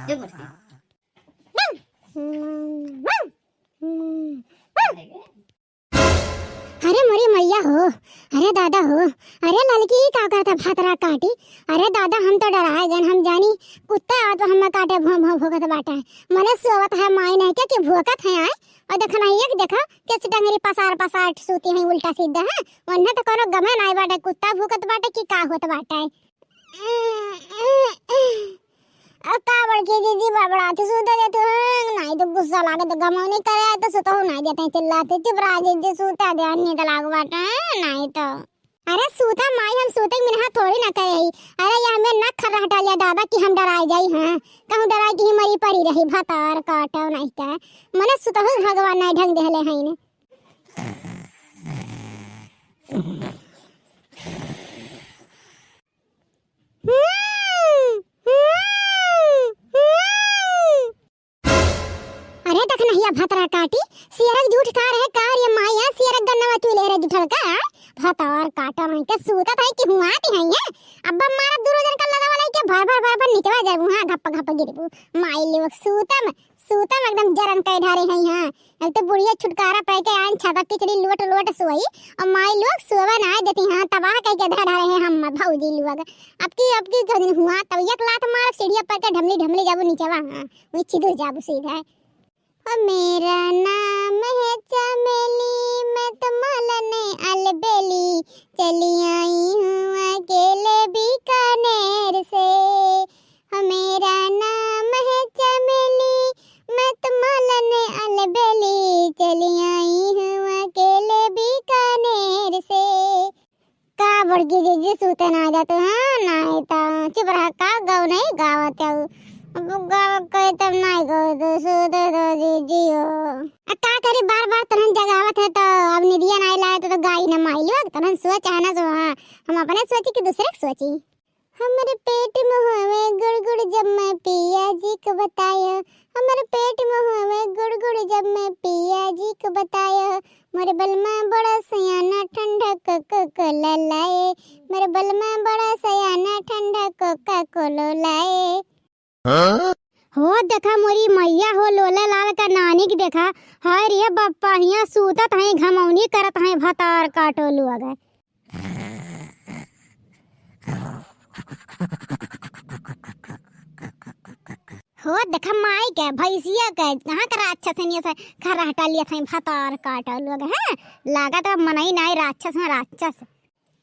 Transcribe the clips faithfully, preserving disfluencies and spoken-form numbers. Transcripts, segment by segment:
अरे मोरी मैया हो, अरे दादा हो, अरे ललकी ई का करत है भतरा काटी। अरे दादा हम तो डराए गन, हम जानी कुत्ता आवत बा हमें काटे भौं भौं भौंकत बाटे। मने सोवत है माई नहीं के कि भौंकत है आए। और देखा नहीं एक देखा कैसे डंगरी पसार पसार सूती है उल्टा सीधा है। वन्ने तो कोनो गमे नहीं बाटे, कुत्ता भौंकत बाटे कि का होत बाटे। अब का बड़की जीजी बड़बड़ाती सूते दे तू, हाँ? नहीं तो गुस्सा लागे तो गमौनी करे तो सुतहु नहीं देते, चिल्लाते, "चुप रहा जीजी, सूते दे, नींद लाग बाटे, हाँ? नहीं तो।" अरे सूता माई, हम सूते के मिनहा थोड़ी ना करे ही। अरे ये हमें ना खर्रा हटा लिया दादा कि हम डराए जाई, हाँ? कहूँ डराए कि ही मरी पड़ी रही, भतार काटो नहीं का। मने सुतहु भगवान नहीं ढंग देहले हैं इन्हें। अरे देख नहिया भतरा काटी, सियरक जूठ का रहे का रे माया, सियरक गन्नवा चुई ले रहे जूठल का, भतार काटा नहीं के सूतत है कि हुआती है ये, अब मारब दूनो जन का लगा वाला के भर भर भर भर निचवा जाबू, हाँ घप घप गिरबू, माई लोग सूतम, सूतम एकदम जरन कई ढारे हैं यहाँ। अब तो बुढ़िया छुटकारा पाए के आन छाता पिचड़ी लोट लोट सोई। और माई लोग सोवे ना देती, हाँ, तबाह कई के धर रहे हैं हम भौजी लोग। अब की, अब की कौन दिन हुआ, तब एक लात मार सीढ़िया पर के ढमली ढमली जाबू नीचवा, हाँ, वही छिदुर जाबू सीधा। ओ मेरा नाम है चमेली, मैं तो मौलाने अलबेली, चली आई हूँ अकेले बीकानेर से। ओ मेरा नाम है चमेली, मैं तो मौलाने अलबेली, चली आई हूँ अकेले बीकानेर से। का बड़की जीजी सूते ना जाते, हाँ, नहीं तो चुप रहा, का गाँव नहीं गावत है। अब गाव कहे तब नहीं गावत, सूते दो जीजी हो। आ का करी, बार बार तनन जगावत है तो अब निदिया नहीं लाए तो, तो गाई ना माई लोग, तनन सोच है ना सो, हाँ, हम अपने सोची कि दूसरे के सोची। हमरे पेट में होवे गुड़गुड़ जब मैं पिया जी को बतायो, हमरे पेट में होवे गुड़गुड़ जब मैं पिया जी को बतायो, मोरे बलमा बड़ा सयाना ठंडा कोको कोला लाए, मोरे बलमा बड़ा सयाना ठंडा कोका कोलो लाए। हाँ? हो देखा मोरी मैया हो, लोला लाल का नानी के देखा, हाय रे बप्पा, हियाँ सूतत हैं, घमौनी करत हैं, भतार काटो लोग। हो देखा माई के, भैंसिया के, कहाँ के राक्षस है, ये से खर्रा हटा लिया था, भतार काटो लोग, हैं? लागत है मनई नाई, राक्षस में राक्षस।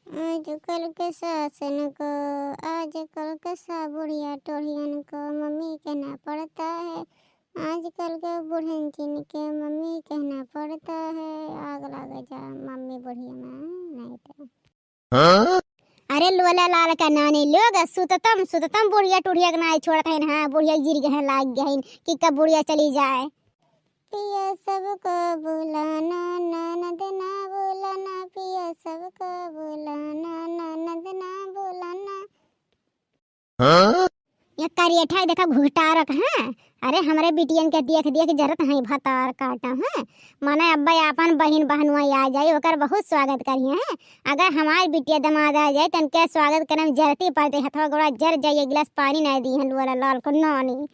आजकल के सासन को, आजकल के सा बुढ़िया टोढ़ियन को मम्मी कहना पड़ता है। आजकल के बूढ़न जिन के मम्मी कहना पड़ता है। आग लागे जा मम्मी बुढ़िया में, नहीं तो। हाँ? अरे लोला लाल का नानी लोग, सुततम, सुततम बुढ़िया टुढ़िया के नाई छोड़त हइन, हाँ, बुढ़िया गिर गए हैं, लाग गए हैं, कि कब बुढ़िया चली जाए। पिया सबको बुलाना, ननद ना बुलाना, पिया सबको बुलाना, ननद ना बुलाना। हाँ? ये करियठा देखा घुघटारक, हाँ? अरे हमरे बिटियन के देख देख जरत हैं भतार काटा, हाँ? मने अब्बा आपन बहिन बहनुआ आ जाई, ओकर बहुत स्वागत करिए, हाँ? अगर हमार बिटिया दमाद आ जाए, तनके स्वागत करे में जरती पड़ते, हथवा गोड़ा जर जाई, एक गिलास पानी नहीं दी हैं लोला लाल को नानी।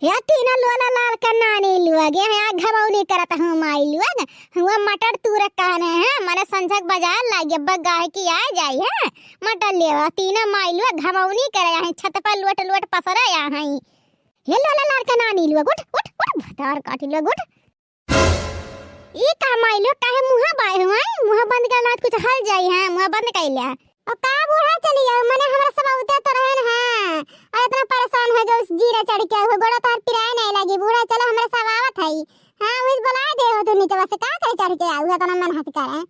या तीनों लोला लाल का नानी लोग, यहाँ घमौनी करत हूँ माई लोग, हुआ मटर तूरे कहने हैं, मने संझक बाजार लागे, अब्बा गाय की आ जाई है, मटर लेवा, तीनों माई लोग घमौनी करे यहाँ, छत पर लोट लोट पसरे यहाँ। हे लोला लाल का नानी लोग, उठ, उठ, उठ, भतार काटी लोग, उठ। ई का माई लोग, काहे मुँह बाए हुआ है? मुँह बंद कर, ना कुछ हल जाई है, मुँह बंद कर ले। और का बूढ़ा चली जाओ, मने हमरा सब आवते तो रहे न, हाँ। और इतना परेशान हो गए उस जीरा चढ़ के, वो गोड़ा तोहर पिराए नहीं लगी, बूढ़ा चलो हमरा सब आवत है। हाँ, वही बुलाए दे हो तू नीचे से, का करे चढ़ के आऊ है, इतना मन हट करे।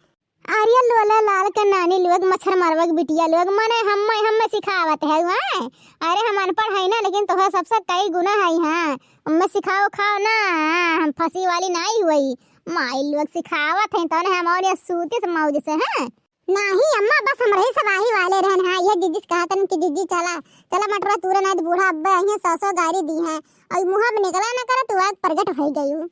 अरे लोला लाल के नानी लोग, मच्छर मरवा के बिटिया लोग, मने हम्मे, हम्मे सिखावत है, हैं? अरे हम अनपढ़ है ना, लेकिन तोहरा सबसे कई गुना है, हाँ। हम्मे सिखाओ खाओ ना, हाँ, हम फंसी वाली नहीं हुई। माई लोग सिखावत है, तो हम और ये सूती से मौज से, हैं? नाही अम्मा, बस हमरे ही सबाही वाले रहन, हाँ, ये जिज्जी से कहतन कि जिज्जी चला, चला मटरा तूरे, नहीं तो बूढ़ा अब्बे अइहें, सौ सौ गारी दी हैं, और मुँह में निकला ना करे, तू आज प्रगट हो गई हूँ।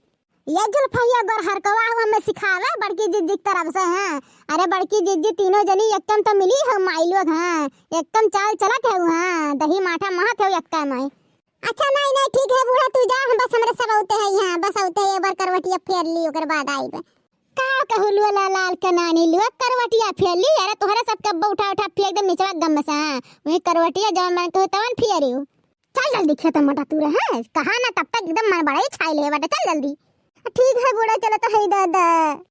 ये जुल्फैया गोरहर को वाह हमें सिखावे बड़की जिज्जी की तरफ से, हाँ। अरे बड़की जिज्जी तीनों जनी एकदम तो मिली हो माई लोग, हाँ। एकदम चाल चलत है, हाँ। दही माठा महत है एक्का माई। अच्छा, नहीं, नहीं, ठीक है बूढ़ा, तू जा, हम बस हमरे सब अउते है यहाँ, बस अउते है, एक बार करवटिया फेर ली, ओकर बाद आइब। का कहू लुआ ला-, लाल के नानी लुआ, करवटिया फेर ली? अरे तोहरे सबके अब्बा उठा उठा फेंक दे निचवा गम से, हाँ। वही करवटिया जवन मन कहे तवन फेरियो। चल जल्दी खेत में मोटा तू रहे, हाँ? कहा ना तब तक एकदम मन बड़ा ही छाई ले बाटे, चल जल्दी। ठीक है बूढ़ा, चलो तो है दादा।